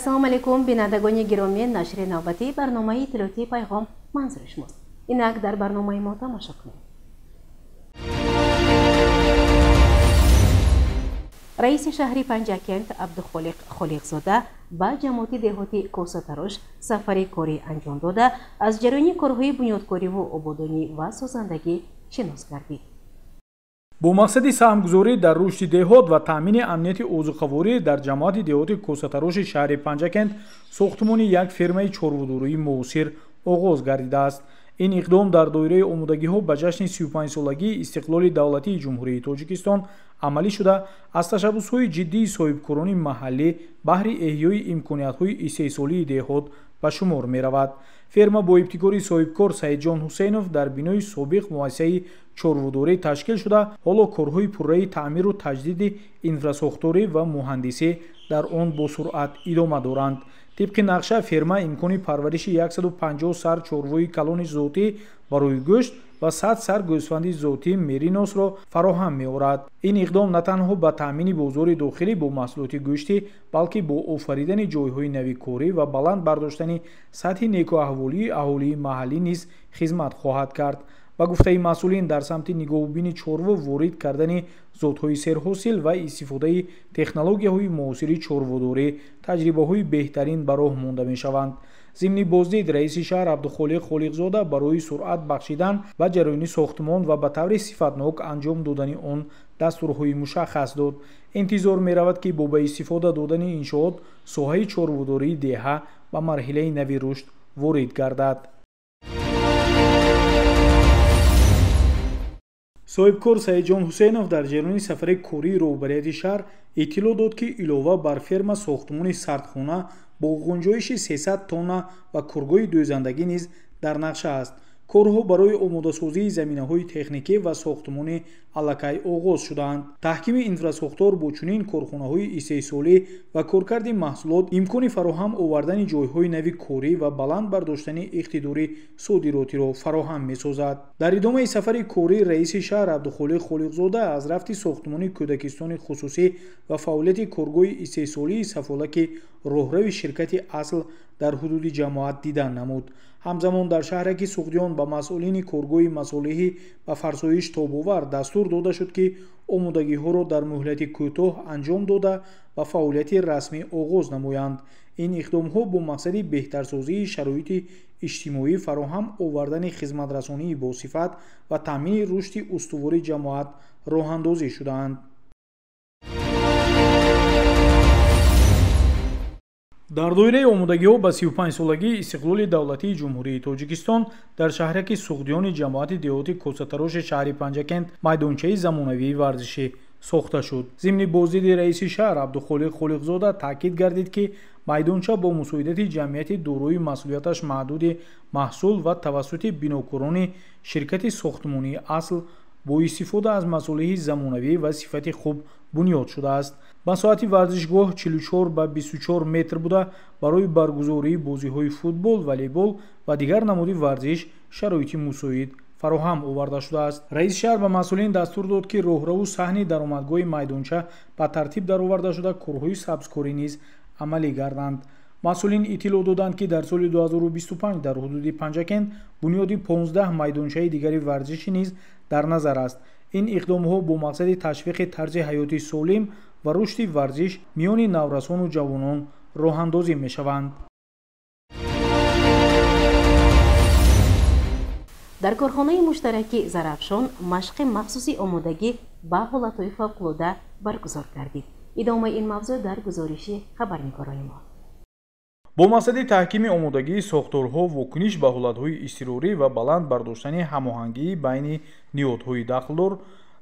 Ассалому алайкум, бинандагони гиромӣ, нашри навбатии барномаи иттилоотии Пайғом манзури шумост. Инак дар барномаи мо тамошо кунед. Раиси шаҳри Панҷакент Абдухолиқ Холиқзода ба ҷамоати деҳоти Косатарош сафари корӣ анҷом дода, аз ҷараёни корҳои бунёдкориву ободонӣ ва созандагӣ шинос гардид. Бо мақсади саҳмгузорӣ дар рушди деҳот ва таъмини амнияти озуқаворӣ дар ҷамоати деҳоти Косатароши шаҳри Панҷакент сохтмони як фермаи чорводории муосир оғоз гардидааст. Ин иқдом дар доираи омодагиҳо ба ҷашни 35-солагии истиқлоли давлатии Ҷумҳурии Тоҷикистон амалӣ шуда, аз ташаббусҳои ҷиддии соҳибкорони маҳаллӣ баҳри эҳёи имкониятҳои истеҳсолии деҳот ба шумор меравад. Ферма бо ибтикори соҳибкор Саидҷон Ҳусейнов дар бинои собиқ муассисаи чорводорӣ ташкил шуда, ҳоло корҳои пурраи таъмиру таҷдиди инфрасохторӣ ва муҳандисӣ дар он бо суръат идома доранд. Тибқи нақша, ферма имкони парвариши 150 сар чорвои калони зотӣ барои гӯшт ва 100 сар гӯсфанди зотӣ мериносро фароҳам меорад. Ин иқдом на танҳо ба таъмини бозори дохилӣ бо маҳсулоти гӯштӣ, балки бо офаридани ҷойҳои нави корӣ ва баланд бардоштани сатҳи некӯаҳволии аҳолии маҳаллӣ низ хизмат хоҳад кард. Ба гуфтаи масъулин, дар самти нигоҳубини чорво ворид кардани зотҳои серҳосил ва истифодаи технологияҳои муосири чорводорӣ таҷрибаҳои беҳтарин ба роҳ монда мешаванд. Зимни боздид, раиси шаҳр Абдухолиқ Холиқзода барои суръат бахшидан ба ҷараёни сохтмон ва ба таври сифатнок анҷом додани он дастурҳои мушаххас дод. Интизор меравад, ки бо ба истифода додани иншоот соҳаи чорводории деҳа ба марҳилаи нави рушд ворид гардад. Соҳибкор Саидҷон Ҳусейнов дар ҷараёни сафари кории роҳбарияти шаҳр иттилоъ дод, ки илова бар ферма сохтмони сардхона бо ғунҷоиши 300 тонна ва коргоҳи дӯзандагӣ низ дар нақша аст. Корҳо барои омодасозии заминаҳои техникӣ ва сохтмонӣ аллакай оғоз шудаанд. Таҳкими инфрасохтор бо чунин корхонаҳои истеҳсолӣ ва коркарди маҳсулот имкони фароҳам овардани ҷойҳои нави корӣ ва баланд бардоштани иқтидори содиротиро фароҳам месозад. Дар идомаи сафари корӣ раиси шаҳр Абдухолиқ Холиқзода аз рафти сохтмони кӯдакистони хусусӣ ва фаъолияти коргоҳи истеҳсолии сафолаки роҳрави ширкати Асл дар ҳудуди ҷамоат дидан намуд. Ҳамзамон дар шаҳраки Суғдиён ба масъулини коргоҳи масолеҳи ба фарсоиш тобовар дастур дода шуд, ки омодагиҳоро дар муҳлати кӯтоҳ анҷом дода ба фаъолияти расмӣ оғоз намоянд. Ин иқдомҳо бо мақсади беҳтарсозии шароити иҷтимоӣ, фароҳам овардани хизматрасонии босифат ва таъмини рушди устувори ҷамоат роҳандозӣ шудаанд. Дар доираи омодагиҳо ба 35-солагии истиқлоли давлатии Ҷумҳурии Тоҷикистон дар шаҳраки Суғдиёни ҷамоати деҳоти Косатароши шаҳри Панҷакент майдончаи замонавии варзишӣ сохта шуд. Зимни боздиди раиси шаҳр Абдухолиқ Холиқзода таъкид гардид, ки майдонча бо мусоидати ҷамъияти дорои масъулияташ маҳдуди маҳсул ва тавассути бинокорони ширкати сохтмонии Асл бо истифода аз масолеҳи замонавӣ ва сифати хуб бунёд шудааст. Масоҳати варзишгоҳ 44 ба 24 метр буда, барои баргузории бозиҳои футбол, волейбол ва дигар намуди варзиш шароити мусоид фароҳам оварда шудааст. Раиси шаҳр ба масъулин дастур дод, ки роҳраву саҳни даромадгоҳи майдонча ба тартиб дароварда шуда, корҳои сабзкорӣ низ амалӣ гарданд. Масъулин иттилоъ доданд, ки дар соли 2025 дар ҳудуди Панҷакент бунёди 15 майдончаи дигари варзишӣ низ дар назар аст. Ин иқдомҳо бо мақсади ташвиқи тарзи ҳаёти солим ва рушди варзиш миёни наврасону ҷавонон роҳандозӣ мешаванд. Дар корхонаи муштараки Зарафшон машқи махсуси омодагӣ ба ҳолатҳои фавқулода баргузор гардид. Идомаи ин мавзӯъ дар гузориши хабарнигорони мо. Бо мақсади таҳкими омодагии сохторҳо, вокуниш ба ҳолатҳои изтирорӣ ва баланд бардоштани ҳамоҳангии байни ниҳодҳои дахлдор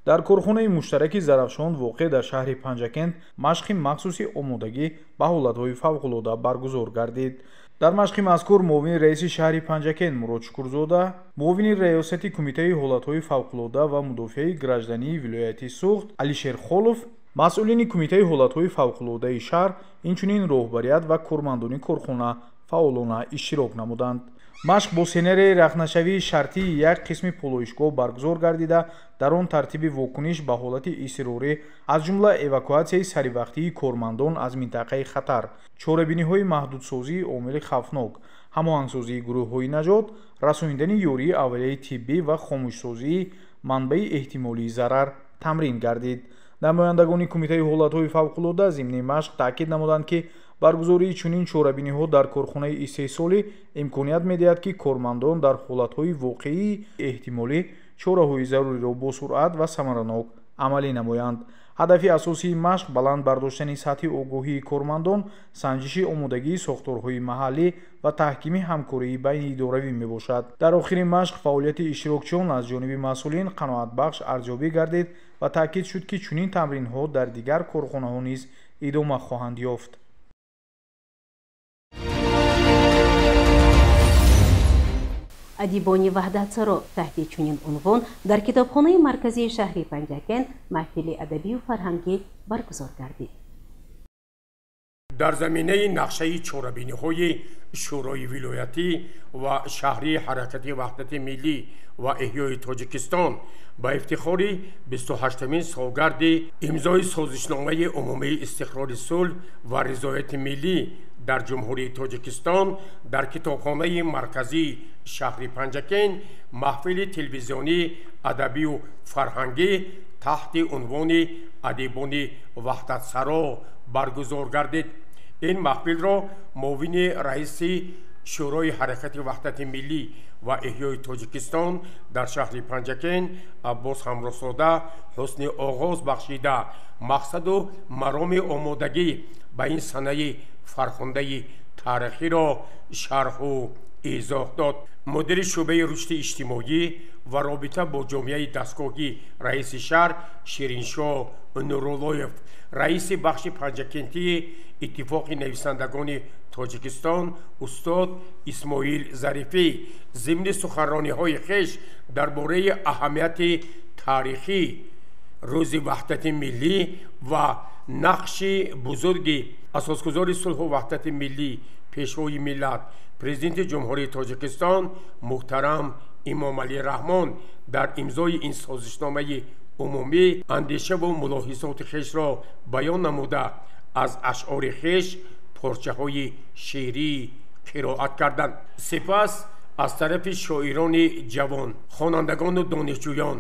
дар корхонаи муштараки Зарафшон воқеъ дар шаҳри Панҷакент машқи махсуси омодагӣ ба ҳолатҳои фавқулода баргузор гардид. Дар машқи мазкур муовини раиси шаҳри Панҷакент Мурод Шукурзода, муовини раёсати Кумитаи ҳолатҳои фавқулода ва мудофиаи граждании вилояти Суғд Алишер Холов, масъулини Кумитаи ҳолатҳои фавқулодаи шаҳр, инчунин роҳбарият ва кормандони корхона фаъолона иштирок намуданд. Машқ бо сценарии рахнашавии шартии як қисми полоишгоҳ баргузор гардида, дар он тартиби вокуниш ба ҳолати изтирорӣ, аз ҷумла эвакуатсияи саривақтии кормандон аз минтақаи хатар, чорабиниҳои маҳдудсозии омили хавфнок, ҳамоҳангсозии гурӯҳҳои наҷот, расонидани ёрии аввалияи тиббӣ ва хомӯшсозии манбаи эҳтимолии зарар тамрин гардид. Намояндагони Кумитаи ҳолатҳои фавқулода зимни машқ таъкид намуданд, ки баргузории чунин чорабиниҳо дар корхонаи истеҳсолӣ имконият медиҳад, ки кормандон дар ҳолатҳои воқеии эҳтимолӣ чораҳои заруриро бо суръат ва самаранок амалӣ намоянд. Ҳадафи асосии машқ баланд бардоштани сатҳи огоҳии кормандон, санҷиши омодагии сохторҳои маҳаллӣ ва таҳкими ҳамкории байниидоравӣ мебошад. Дар охири машқ фаъолияти иштирокчиён аз ҷониби масъулин қаноатбахш арзёбӣ гардид ва таъкид шуд, ки чунин тамринҳо дар дигар корхонаҳо низ идома хоҳанд ёфт. Адибони ваҳдатсаро таҳти чунин унвон дар китобхонаи марказии шаҳри Панҷакент маҳфили адабию фарҳангӣ баргузор гардид. Дар заминаи нақшаи чорабиниҳои Шӯрои вилоятӣ ва шаҳрии Ҳаракати Ваҳдати Миллӣ ва Эҳёи Тоҷикистон ба ифтихори 28-мин солгарди имзои созишномаи умумии истиқрори сулҳ ва ризояти миллӣ дар Ҷумҳурии Тоҷикистон дар китобхонаи марказии шаҳри Панҷакент маҳфили телевизионӣ адабию фарҳангӣ таҳти унвони Адибони ваҳдатсаро баргузор гардид. Ин маҳфилро муовини раиси Шӯрои Ҳаракати Ваҳдати Миллӣ ва Эҳёи Тоҷикистон дар шаҳри Панҷакент Аббос Ҳамроҳзода ҳусни оғоз бахшида, мақсаду мароми омодагӣ ба ин санаи фархундаи таърихиро шарҳу изоҳ дод. Мудири шӯъбаи рушди иҷтимоӣ ва робита бо ҷомеаи дастгоҳӣ раиси шаҳр Шириншоҳ Нуруллоев, раиси бахши Панҷакентии Иттифоқи нависандагони Тоҷикистон устод Исмоил Зарифӣ зимни суханрониҳои хеш дар бораи аҳамияти таърихӣ Рӯзи Ваҳдати Миллӣ ва нақши бузурги асосгузори сулҳу ваҳдати миллӣ, Пешвои миллат, Президенти Ҷумҳурии Тоҷикистон муҳтарам Имомалӣ Раҳмон дар имзои ин созишномаи умумӣ андешаву мулоҳизоти хешро баён намуда, аз ашъори хеш порчаҳои шеърӣ қироат карданд. Сипас аз тарафи шоирони ҷавон, хонандагону донишҷӯён,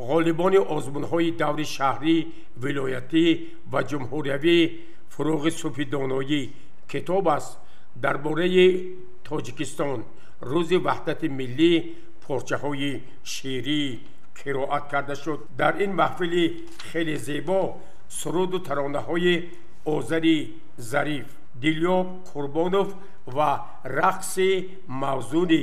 ғолибони озмунҳои даври шаҳрӣ, вилоятӣ ва ҷумҳуриявӣ Фурӯғи субҳи доноӣ китоб аст дар бораи Тоҷикистон, Рӯзи Ваҳдати Миллӣ порчаҳои шеърӣ қироат карда шуд. Дар ин маҳфили хеле зебо суруду таронаҳои Озари Зариф, Дилёб Қурбонов ва рақси мавзуни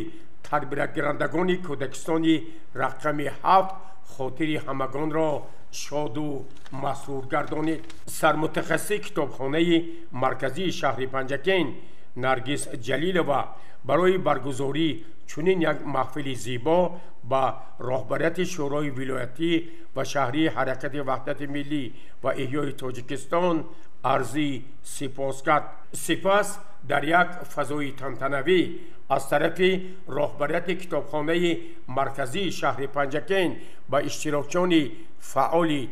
тарбиятгирандагони кӯдакистони рақами 7 хотири ҳамагонро шоду масрур гардонид. Сармутахассиси китобхонаи марказии шаҳри Панҷакент Наргиз Ҷалилова барои баргузории чунин як маҳфили зебо ба роҳбарияти Шӯрои вилоятӣ ва шаҳрии Ҳаракати Ваҳдати Миллӣ ва Эҳёи Тоҷикистон арзи сипос кард. Сипас дар як фазои тантанавӣ аз тарафи роҳбарияти китобхонаи марказии шаҳри Панҷакент ба иштирокчиёни фаъоли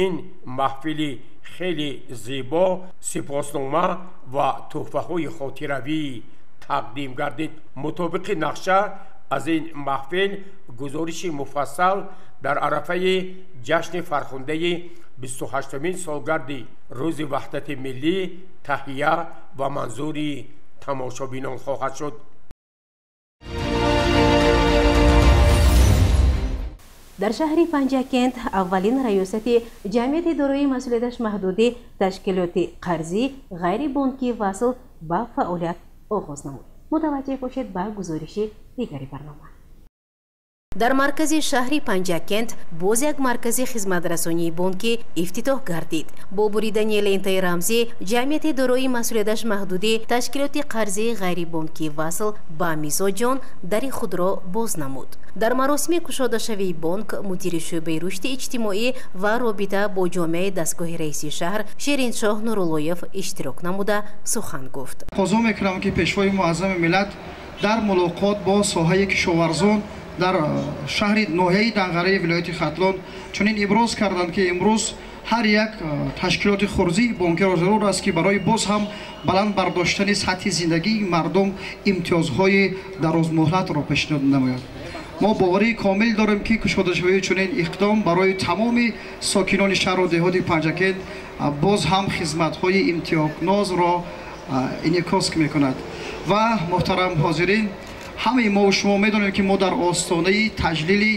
ин маҳфили хеле зебо сипоснома ва тӯҳфаҳои хотиравӣ тақдим гардид. Мутобиқи нақша аз ин маҳфил гузориши муфассал дар арафаи ҷашни фархундаи 28-мин солгарди Рӯзи Ваҳдати Миллӣ таҳия ва манзури тамошобинон хоҳад шуд. Дар шаҳри Панҷакент аввалин раёсати ҷамъияти дорои масъулияташ маҳдуди ташкилоти қарзӣ ғайрибонкӣ васл ба фаъолият оғоз намуд. Мутаваҷҷеҳ бошед ба гузориши дигари барнома. Дар маркази шаҳри Панҷакент боз як маркази хизматрасонии бонкӣ ифтитоҳ гардид. Бо буридани лентаи рамзӣ ҷамъияти дорои масъулияташ маҳдуди ташкилоти қарзии ғайрибонкӣ васл ба мизоҷон дари худро боз намуд. Дар маросими кушодашавии бонк мудири шӯъбаи рушди иҷтимоӣ ва робита бо ҷомеаи дастгоҳи раиси шаҳр Шириншоҳ Нуруллоев иштирок намуда сухан гуфт. Тақозо мекунам, ки Пешвои муаззами миллат Дар мулоқот бо соҳаи кишоварзон дар шаҳри ноҳияи Данғараи вилояти Хатлон чунин иброз карданд, ки имрӯз ҳар як ташкилоти хурзии бонкиро зарур аст, ки барои боз ҳам баланд бардоштани сатҳи зиндагии мардум имтиёзҳои дарозмуҳлатро пешниҳод намояд. Мо боварии комил дорем, ки кушодашавии чунин иқдом барои тамоми сокинони шаҳру деҳоти Панҷакент боз ҳам хизматҳои имтиёзнозро инъикос мекунад. Ва муҳтарам ҳозирин, ҳамаи мо шумо медонем, ки мо дар остонаи таҷлили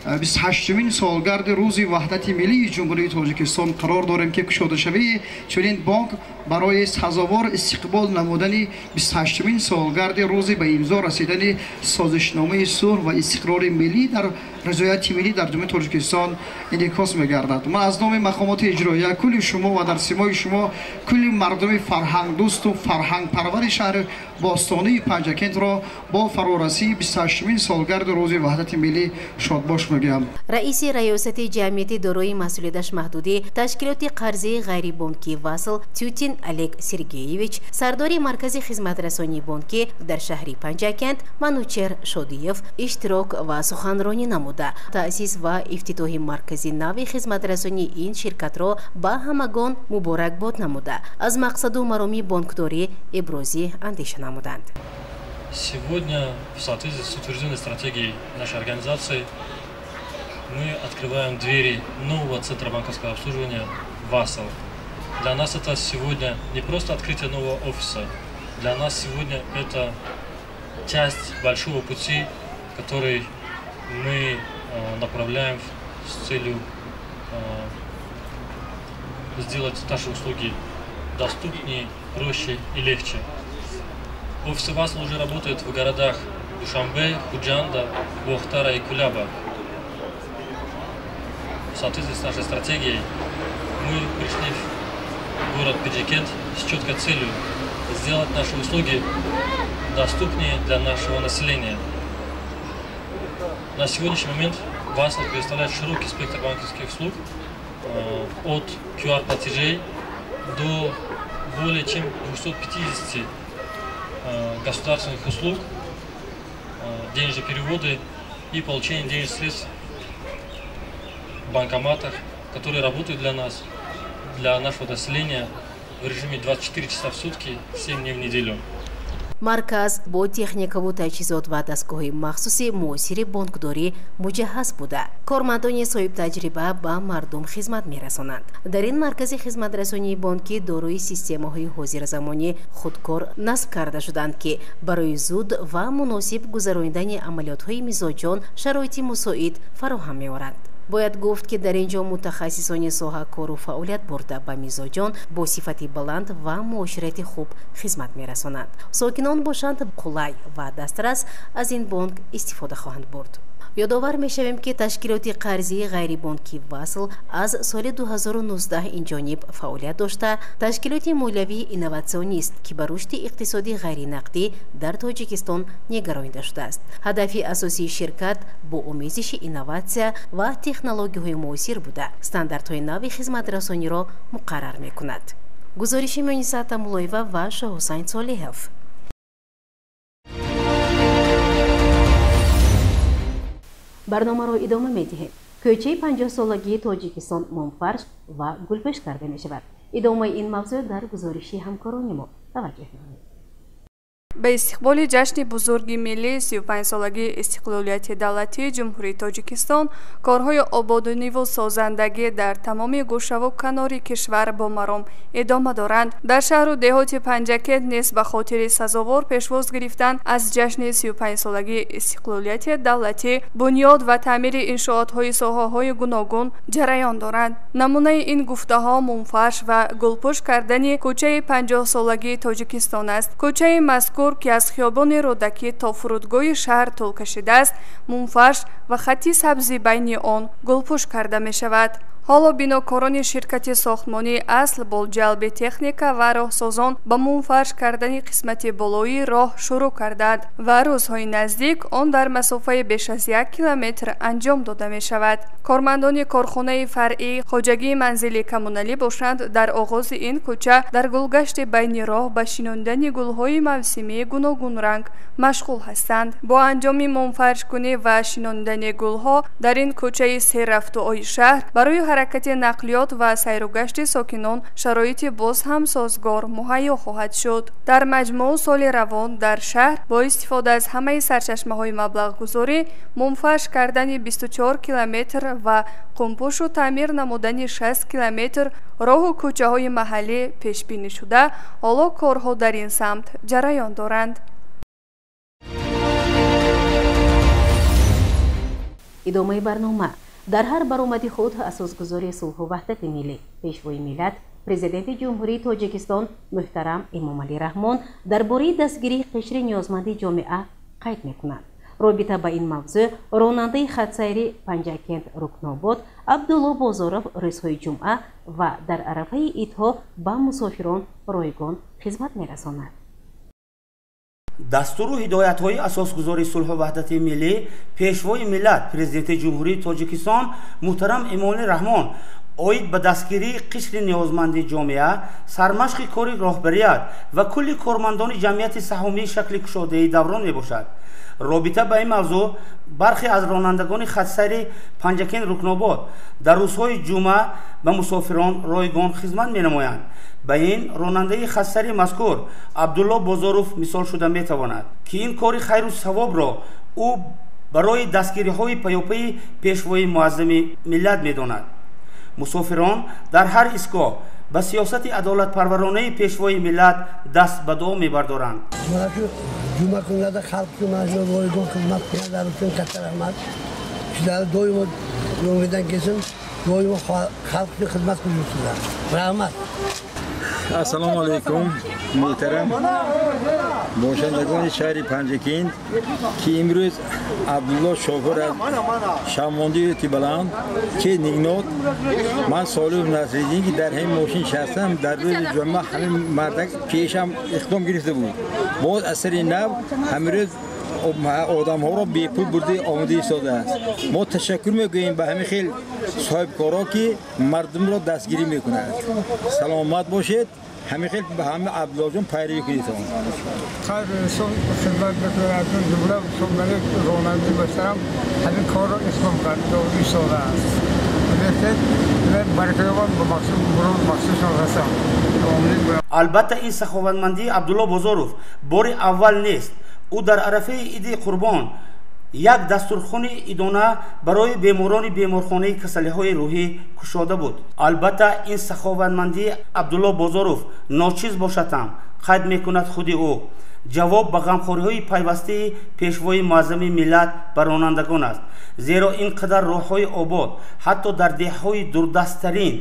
28-умин солгарди рӯзи ваҳдати миллии Ҷумҳурии Тоҷикистон қарор дорем, ки кушодашавии чунин бонк барои сазовор истиқбол намудани 28-умин солгарди рӯзи ба имзо расидани созишномаи сулҳ ва истиқрори миллӣ дар ризояти миллӣ дар Ҷумҳурии Тоҷикистон инъикос мегардад. Ман аз номи мақомоти иҷроия кулли шумо ва дар симои шумо кулли мардуми фарҳангдӯсту фарҳангпарвари шаҳри бостонии Панҷакентро бо фарорасии 28-умин солгарди рӯзи ваҳдати миллӣ шодбош мегӯям. Раиси раёсати ҷамъияти дорои масъулияташ маҳдудӣ ташкилоти қарзии ғайрибонкӣ «Васл» Тютин Олег Сергеевич, сардори маркази хизматрасонии бонкӣ дар шаҳри Панҷакент Манучер Шодиев иштирок ва суханронӣ намуда, таъсис ва ифтитоҳи маркази нави хизматрасонии ин ширкатро ба ҳамагон муборакбод намуда, аз мақсаду мароми бонкдорӣ иброзӣ андеша намуданд. Сегодня, в соответствии с утвержденной стратегией нашей организации, мы открываем двери нового центра банковского обслуживания «Васл». Для нас это сегодня не просто открытие нового офиса, для нас сегодня это часть большого пути, который мы направляем с целью сделать наши услуги доступнее, проще и легче. Офисы «Васл» уже работают в городах Душанбе, Худжанда, Бохтара и Куляба. В соответствии с нашей стратегией мы пришли в город Пенджикент с четкой целью сделать наши услуги доступнее для нашего населения. На сегодняшний момент «Васл» предоставляет широкий спектр банковских услуг от QR-платежей до более чем 250 государственных услуг, денежные переводы и получение денежных средств в банкоматах, которые работают для нас, для нашего населения в режиме 24 часа в сутки, 7 дней в неделю. Марказ бо техникаву таҷҳизот ва дастгоҳи махсуси муосири бонкдорӣ муҷаҳҳаз буда, кормандони соҳибтаҷриба ба мардум хизмат мерасонанд. Дар ин маркази хизматрасонии бонкӣ дорои системаҳои ҳозиразамонӣ худкор насб карда шуданд, ки барои зуд ва муносиб гузаронидани амалиётҳои мизоҷон шароити мусоид фароҳам меоранд. Бояд гуфт, ки дар ин ҷо мутахассисони соҳа кору фаъолият бурда, ба мизоҷон бо сифати баланд ва муоширати хуб хизмат мерасонанд. Сокинон бошанд, қулай ва дастрас аз ин бонк истифода хоҳанд бурд. Ёдовар мешавем, ки ташкилоти қарзии ғайрибонкӣ «Васл» аз соли 2019 инҷониб фаъолият дошта, ташкилоти молиявии инноватсионист, ки ба рушди иқтисоди ғайринақдӣ дар Тоҷикистон нигаронида шудааст. Ҳадафи асосии ширкат бо омезиши инноватсия ва технологияҳои муосир буда, стандартҳои нави хизматрасониро муқаррар мекунад. Гузориши Муниса Тамулоева ва Шоҳҳусайн Солиҳов. Барномаро идома медиҳем. Кӯчаи 50-солагии Тоҷикистон момфарш ва гулпӯш карда мешавад. Идомаи ин мавзӯъ дар гузориши ҳамкорони мо. Таваҷҷӯҳ намоед. Ба истиқболи ҷашни бузурги миллӣ 35-солагии истиқлолияти давлатии Ҷумҳурии Тоҷикистон корҳои ободониву созандагӣ дар тамоми гӯшаву канори кишвар бо маром идома доранд. Дар шаҳру деҳоти Панҷакент низ ба хотири сазовор пешвоз гирифтан аз ҷашни 35-солагии истиқлолияти давлатӣ бунёд ва таъмири иншоотҳои соҳаҳои гуногун ҷараён доранд. Намунаи ин гуфтаҳо мумфарш ва гулпӯш кардани кӯчаи 50-солагии Тоҷикистон аст. Кӯчаи мазкур, ки аз хиёбони Рӯдакӣ то фурудгоҳи шаҳр тӯл кашидааст, мумфарш ва хатти сабзи байни он гулпӯш карда мешавад. Ҳоло бинокорони ширкати сохтмонии асл бо ҷалби техника ва роҳсозон ба мумфарш кардани қисмати болоии роҳ шурӯъ кардаанд ва рӯзҳои наздик он дар масофаи беш аз 1 километр анҷом дода мешавад. Кормандони корхонаи фаръии хоҷагии манзили коммуналӣ бошанд, дар оғози ин кӯча дар гулгашти байни роҳ ба шинондани гулҳои мавсимии гуногунранг машғул ҳастанд. Бо анҷоми мумфаршкунӣ ва шинондани гулҳо дар ин кӯчаи серрафтуои шаҳр барои ҳаракати нақлиёт ва сайругашти сокинон шароити боз ҳам созгор муҳайё хоҳад шуд. Дар маҷмӯъ соли равон дар шаҳр бо истифода аз ҳамаи сарчашмаҳои маблағгузорӣ мумфарш кардани 24 километр ва қумпӯшу таъмир намудани 6 километр роҳу кӯчаҳои маҳаллӣ пешбинӣ шуда, ҳоло корҳо дар ин самт ҷараён доранд. Идомаи барнома. Дар ҳар баромади худ асосгузори сулҳу ваҳдати миллӣ, пешвои миллат, президенти Ҷумҳурии Тоҷикистон муҳтарам Эмомалӣ Раҳмон дар бораи дастгирии қишри ниёзманди ҷомеа қайд мекунад. Робита ба ин мавзӯъ ронандаи хатсайри Панҷакент Рукнобод Абдулло Бозоров рӯзҳои ҷумъа ва дар арафаи идҳо ба мусофирон ройгон хизмат мерасонад. Дастуру ҳидоятҳои асосгузори сулҳу ваҳдати миллӣ, пешвои миллат, президенти Ҷумҳурии Тоҷикистон муҳтарам Эмомалӣ Раҳмон оид ба дастгирии қишри ниёзманди ҷомеа, сармашқи кори роҳбарият ва кулли кормандони ҷамъияти саҳомии шакли кушодаи даврон мебошад. Робита ба ин мавзӯъ бархе аз ронандагони хатсайри Панҷакент Рукнобод дар рӯзҳои ҷумъа ба мусофирон ройгон хизмат менамоянд. Ба ин ронандаи хатсайри мазкур Абдулло Бозоров мисол шуда метавонад, ки ин кори хайру савобро ӯ барои дастгириҳои паёпаи пешвои муаззами миллат медонад. Мусофирон дар ҳар истгоҳ ба сиёсати адолатпарваронаи пешвои миллат даст ба дуо мебардоранд. Juma kunlarda xalq uchun mana shu roygon xizmat qilganlari uchun katta rahmat. Shular doimo yo'ngidan kelsin, doimo xalq uchun xizmat qilib yursinlar. Rahmat. Assalomu alaykum, muhtaram бошандагони шаҳри Панҷакент, ки имрӯз Абдулло шофер аз Шамондии Тибаланд ки Нигнот, ман Солиҳ Насриддин, ки дар ҳамин мошин нишастам, дар рӯзи ҷумъа ҳамин мардак пешам иқдом гирифта буд. Боз аз сари нав ҳамин рӯз одамҳоро бепул бурда омода истодааст. Мо ташаккур мегӯем ба ҳамин хел соҳибкоро, ки мардумро дастгирӣ мекунад. Саломат бошед. Ҳамин хел ба ҳама Абдуллоҷон пайравӣ кунед. Хайр инсон хидмат мекунад, ҷумла ронандаи муҳтарам ҳамин корро иқдом карда истодааст. Албатта, ин саховатмандии Абдулло Бозоров бори аввал нест. Ӯ дар арафаи иди Қурбон як дастурхони идона барои беморони беморхонаи касалиҳои рӯҳӣ кушода буд. Албатта, ин саховатмандии Абдулло Бозоров ночиз бошад ҳам, қайд мекунад худи ӯ, ҷавоб ба ғамхориҳои пайвастаи пешвои муаззами миллат ба ронандагон аст. Зеро ин қадар роҳҳои обод ҳатто дар деҳҳои дурдасттарин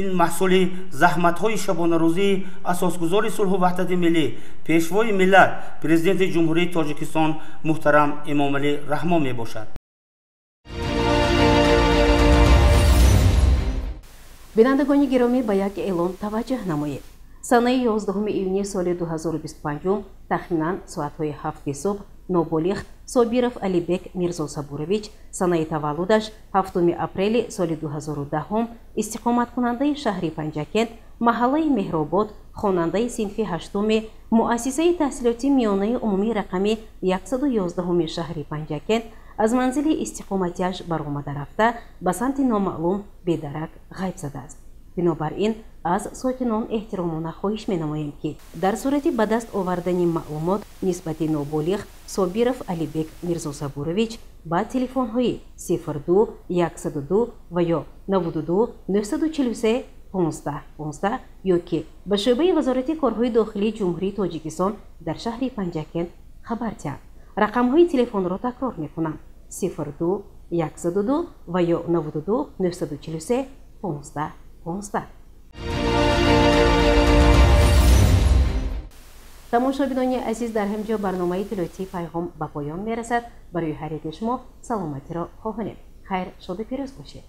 ин маҳсули заҳматҳои шабонарӯзии асосгузори сулҳу ваҳдати миллӣ, пешвои миллат, президенти Ҷумҳурии Тоҷикистон муҳтарам Эмомалӣ Раҳмон мебошад. Бинандагони гиромӣ, ба як эълон таваҷҷӯҳ намоед. Санаи 11 июни соли 2025 тахминан соатҳои 7 субҳ ноболиғ Собиров Алибек Мирзосабурович, санаи таваллудаш 7 апрели соли 2010, истиқоматкунандаи шаҳри Панҷакент, маҳаллаи Меҳробод, хонандаи синфи 8 муассисаи таҳсилоти миёнаи умумии рақами 111 шаҳри Панҷакент аз манзили истиқоматиаш баромада рафта ба самти номаълум бедарак ғайб задааст. Бинобар ин аз сокинон эҳтиромона хоҳиш менамоем, ки дар сурати ба даст овардани маълумот нисбати ноболиғ Собиров Алибек Мирзосабурович ба телефонҳои 02 102 ва ё 92 943 15 15 ё ки ба шӯъбаи Вазорати корҳои дохилии Ҷумҳурии Тоҷикистон дар шаҳри Панҷакент хабар диҳанд. Рақамҳои телефонро такрор мекунам: 02 102 ва ё 92 943 15 15. Тамошобинони азиз, дар ҳамин ҷо барномаи иттилоотии Пайғом ба поён мерасад. Барои ҳар яки шумо саломатиро хоҳонем. Хайр, шоду пирӯз бошед.